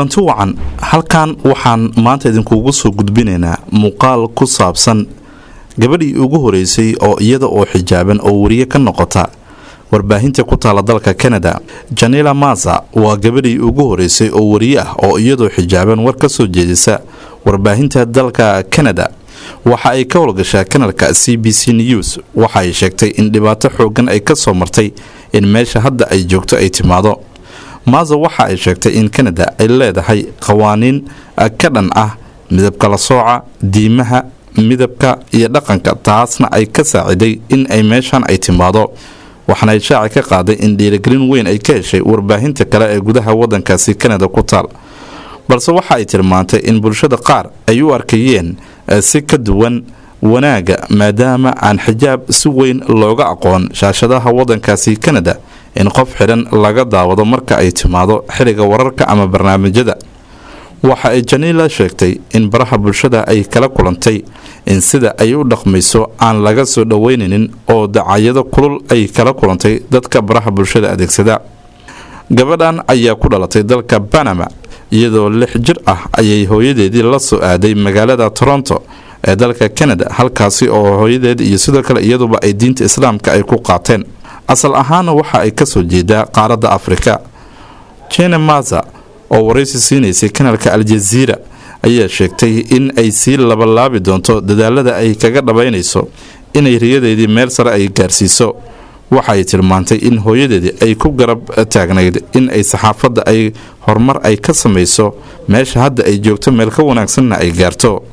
Kulanti wacan. Halkan waxaan maanta idinkugu soo gudbinaynaa muuqaal ku saabsan gabadhii ugu horeysay oo iyada oo xijaaban oo wariye ka noqota warbaahinta ku taala dalka Canada. Janila Masa waa gabadhii ugu horeysay oo wariye ah oo iyadoo xijaaban war ka soo jeedisa warbaahinta dalka Canada. Waxa ay ka howlgashaa kanalka CBC News. Waxa ay sheegtay in dhibaato xoogan ay ka soo martay in meesha hadda ay joogto ay timaado. Maza waxa ay sheegtay in Canada ay leedahay qawaaniin ka dhan ah midabka la sooca, diimaha, midabka iyo dhaqanka, taasna ay ka saaciday in ay meeshan ay timaado. Waxaana ay shaaci ka qaaday in dhiirigelin weyn ay ka heshay warbaahinta kale ee gudaha wadankaasi Canada ku taal, balse waxa ay tilmaantay in bulshada qaar ay u arkayeen si ka duwan wanaaga, maadaama aan xijaab si weyn looga aqoon shaashadaha wadankaasi Canada in qof xidhan laga daawado marka ay timaado xiliga wararka ama barnaamijyada. Waxa ay Janila sheegtay in baraha bulshada ay kala kulantay in sida ay u dhaqmayso aan laga soo dhoweynaynin, oo dacayado kulul ay kala kulantay dadka baraha bulshada adeegsada. Gabadhan ayaa ku dhalatay dalka Panama. Iyadoo 6 jir ah ayay hooyadeedii la soo aaday magaalada Toronto ee dalka Canada, halkaasi oo hooyadeed iyo sidoo kale iyaduba ay diinta Islaamka ay ku qaateen. Asal ahaana waxa ay kasoo jeedaa qaaradda Afrika. Jene Maza oo waraysi siinaysay kanalka Aljaziira ayaa sheegtay in ay sii labalaabi doonto dadaalada ay kaga dhabaynayso inay riyadeedii meel sare ay gaarsiiso. Waxaay tilmaantay in hooyadeedii ay ku garab taagnayd in ay saxaafadda ay horumar ay ka samayso, meesha hadda ay joogto meel ka wanaagsanna ay gaarto.